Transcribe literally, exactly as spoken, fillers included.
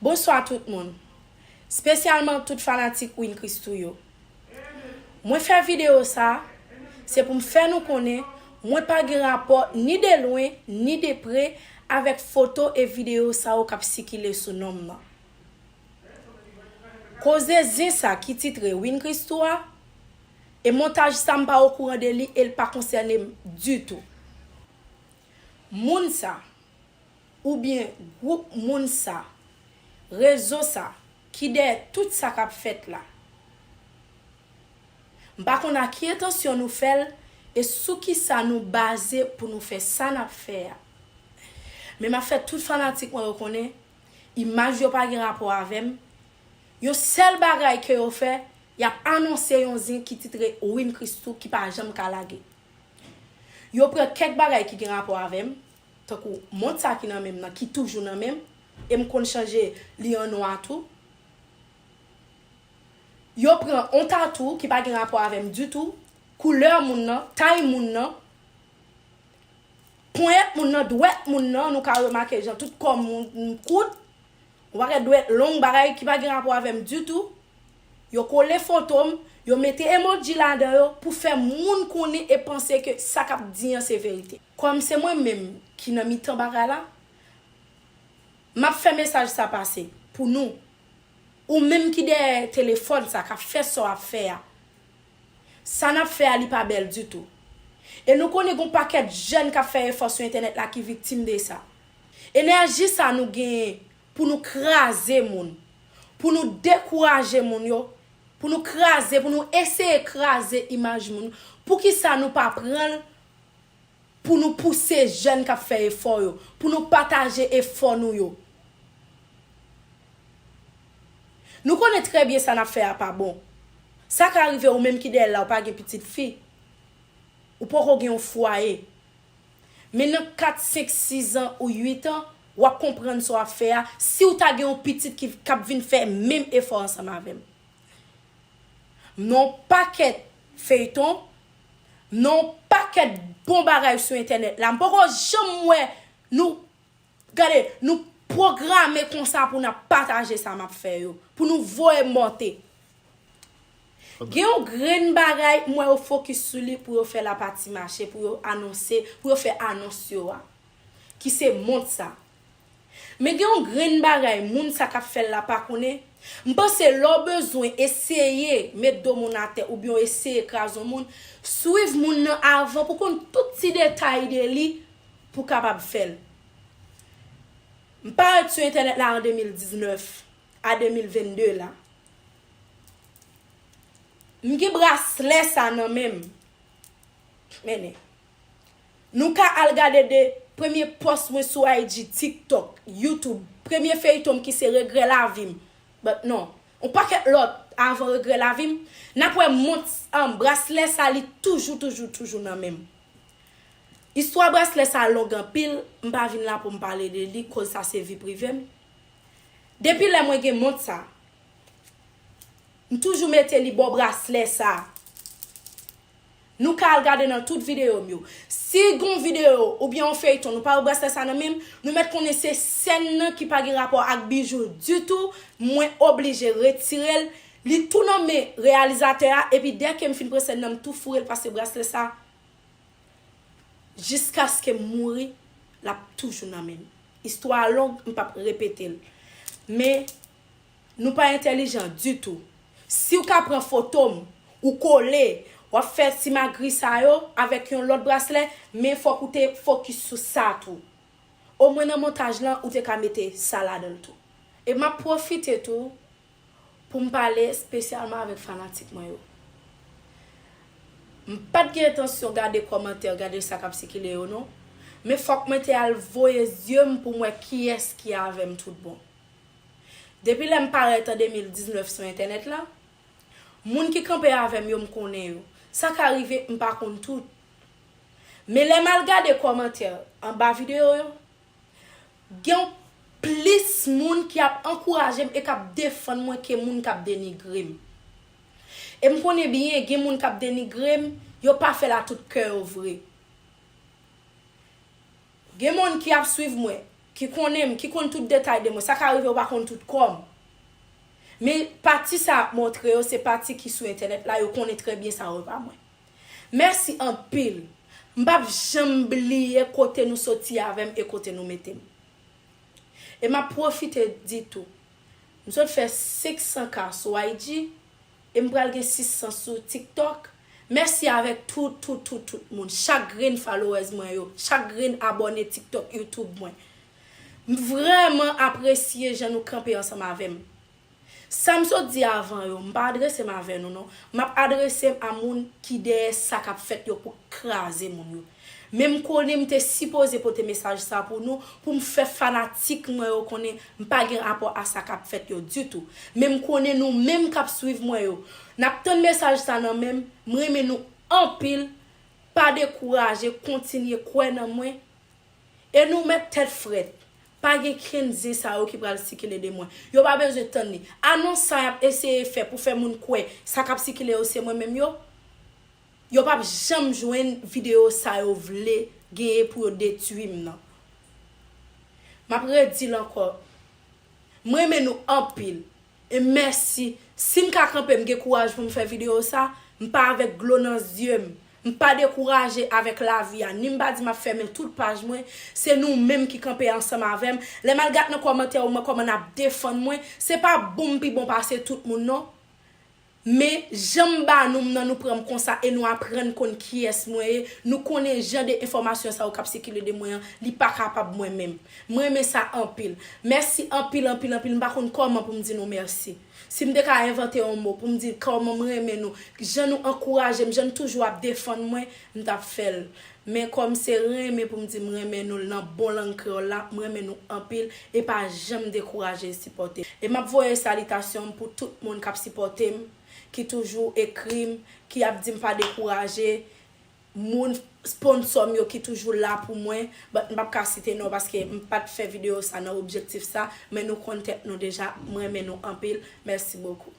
Bonswa tout moun, spesyalman tout fanatik Win Christoo yo. Mwen fè videyo sa, se pou m fè nou konnen mwen pa gen rapò ni de lwen ni de pre avèk foto e videyo sa yo k ap sikile sou non m nan. Koze zen sa ki titre Win Christoo a, e montaj sa m pa okouran de li e l pa konsène m ditou. Moun sa, oubyen gwoup moun sa, rezo sa, ki dèyè tout sa k ap fèt la. M pa konn a ki entansyon nou fè l e sou kisa nou baze pou nou fè sa n ap fè a. Men m ap fè tout fanatik mwen yo konnen, imaj yo pa gen rapò avè m. Yon sèl bagay ke yo fè, y ap anonse yon zen ki titre Win Christoo ki pa janm ka lage. Yo pran kèk bagay ki gen rapò avè m, tankou mont sa ki nan men m nan, ki toujou nan men m, e m konn chanje li an nwa tou. Yo pran on tatou ki pa gen rapò avè m ditou, koulè moun nan, tay moun nan, ponyèt moun nan, dwèt moun nan, nou ka remake jan tout kò m moun kout, yon pakèt dwèt long, bagay ki pa gen rapò avè m ditou. Yo kole foto m, yo mete emoji ladan yo pou fè moun konnen e panse ke sa k ap di an se verite. Kòm se mwen menm ki nan mitan bagay la, m ap fè mesaj sa pase pou nou. Ou menm ki dèyè telefòn sa, k ap fè sa w ap fè a. Sa n ap fè a, li pa bèl ditou. E nou konnen gen yon pakèt jèn k ap fè efò sou entènèt la ki viktim de sa. Enèji sa nou genyen pou nou kraze moun, pou nou dekouraje moun yo, pou nou kraze, pou nou eseye kraze imaj moun, poukisa nou pa pran l pou nou pouse jèn k ap fè efò yo, pou nou pataje efò nou yo? Nou konnen trè byen sa n ap fè a pa bon. Sa ka rive ou menm ki dèyè l la, ou pa gen pitit fi. Ou poko gen yon fwaye. Men nan kat, senk, sis an ou uit an, w ap konprann sa w ap fè a, si w ta gen yon pitit ki, k ap vin fè menm efò ansanm avè m. M nan yon pakèt feyton, m nan yon pakèt bon bagay sou entènèt la. M poko janm wè nou, gade, nou pwograme konsa pou n ap pataje sa m ap fè yo, pou nou voye monte. Gen yon grenn bagay, m wè yo fokis sou li pou yo fè lapati mache, pou yo anonse, pou yo fè anons yo a, ki se mont sa. Men gen yon grenn bagay moun sa k ap fè l la pa konnen. M panse lè w bezwen eseye met do moun atè oubyen w eseye kraze yon moun, swiv moun nan avan pou konn tout ti detay de li pou w kapab fè l. M parèt sou entènèt la an de mil diznèf a de mil vennde la. M gen braslè sa nan men m. Men, nou ka al gade de premye pòs mwen sou I G, TikTok, YouTube, premye feyton m ki se Regrè Lavi m. But non, yon pakèt lòt avan Regrè Lavi m. N ap wè mont, um, braslè sa, li toujou, toujou, toujou nan men m. Istwa braslè sa long anpil, m pa vin la pou m pale de li, koz sa se vi prive m. Depi lè mwen gen mont sa, m toujou mete li bò braslè sa. Nou ka al gade nan tout videyo m yo. Si gon videyo oubyen yon feyton nou pa wè braslè sa nan men m, nou mèt konnen se sèn nan ki pa gen rapò ak bijou ditou, mwen oblije retire l. Li tou nan men reyalizatè a, epi dèke m fin pran sèn nan, m tou foure l, paske braslè sa, jiskaske m mouri, l ap toujou nan men m. Istwa a long, m p ap repete l. Men, nou pa entèlijan ditou. Si w ka pran foto m, ou kole, w ap fè ti magri sa yo avèk yon lòt braslè, men fòk ou te fokis sou sa tou. Omwen nan montaj lan, ou te ka mete sa ladan l tou. E m ap pwofite tou pou m pale espesyalman avèk fanatik mwen yo. M pa t gen entansyon gade kòmantè, gade sa k ap sikile yo non. Men fòk mwen te al voye zye m pou m wè kiyès ki avè m tout bon. Depi lè m parèt an de mil diznèf sou entènèt la, moun ki kanpe avè m yo, m konnen yo. Sa ka rive, m pa konn tout. Men lè m al gade kòmantè anba videyo yo, gen plis moun ki ap ankouraje m e k ap defann mwen ke moun k ap denigre m. E m konnen byen, gen moun k ap denigre m, yo pa fè l a tout kè yo vre. Gen moun ki ap swiv mwen, ki konnen m, ki konn tout detay de mwen. Sa ka rive yo pa konn tout kò m. Men pati sa ap montre yo, se pati ki sou entènèt la, yo konnen trè byen sa yo pa mwen. Mèsi anpil. M p ap janm bliye kote nou soti avè m e kote nou mete m. E m ap pwofite di tou, m sot fè senk san K sou I G e m pral gen sis san sou TikTok. Mèsi avèk tout, tout, tout, tout moun. Chak grenn followers mwen yo, chak grenn abòne TikTok, YouTube mwen. M vrèman apresye jan nou kanpe ansanm avè m. Sa m sot di avan yo, m pa adrese m avè nou non. M ap adrese m a moun ki dèyè sa k ap fèt yo pou kraze moun yo. Men m konnen m te sipoze pote mesaj sa pou nou, pou m fè fanatik mwen yo konnen m pa gen rapò a sa k ap fèt yo ditou. Men m konnen nou menm k ap swiv mwen yo, n ap tann mesaj sa nan men m, m renmen nou anpil, pa dekouraje, kontinye kwè nan mwen. E nou mèt tèt frèt. Pa gen kenn zen sa yo ki pral sikile de mwen. Yo pa bezwen tann li. Anons sa y ap eseye fè pou fè moun kwè sa k ap sikile yo se mwen menm yo, yo p ap janm jwenn videyo sa yo vle genyen pou yo detwi m nan. M ap redi l ankò. M renmen nou anpil. E mèsi. Si m ka kanpe, m gen kouraj pou m fè videyo sa, m pa avèk dlo nan zye m. M pa dekouraje avèk lavi a. Ni m pa di m ap fèmen tout paj mwen. Se nou menm ki kanpe ansanm avè m. Lè m al gad nan kòmantè yo, m wè kòman n ap defann mwen. Se pa bon m pi bon pase tout moun non. Men jan m ba nou m nan, nou pran m konsa e nou aprann konn kiyès mwen ye. Nou konnen jan de enfòmasyon sa yo k ap sikile de mwen an, li pa kapab mwen menm. M renmen sa anpil. Mèsi anpil, anpil, anpil. M pa konn kòman pou m di nou mèsi. Si m te ka envante yon mo pou m di kòman m renmen nou, jan nou ankouraje m, jan nou toujou ap defann mwen, m t ap fè l. Men kòm se renmen pou m di m renmen nou nan bon lang kreyòl la, m renmen nou anpil e pa janm dekouraje sipòte m. E m ap voye salitasyon m pou tout moun k ap sipòte m, ki toujou ekri m, ki ap di m pa dekouraje. Moun sponsò m yo ki toujou la pou mwen, but m p ap ka site non paske m pa t fè videyo sa nan objektif sa, men nou konn tèt nou deja, m renmen nou anpil, mèsi bokou.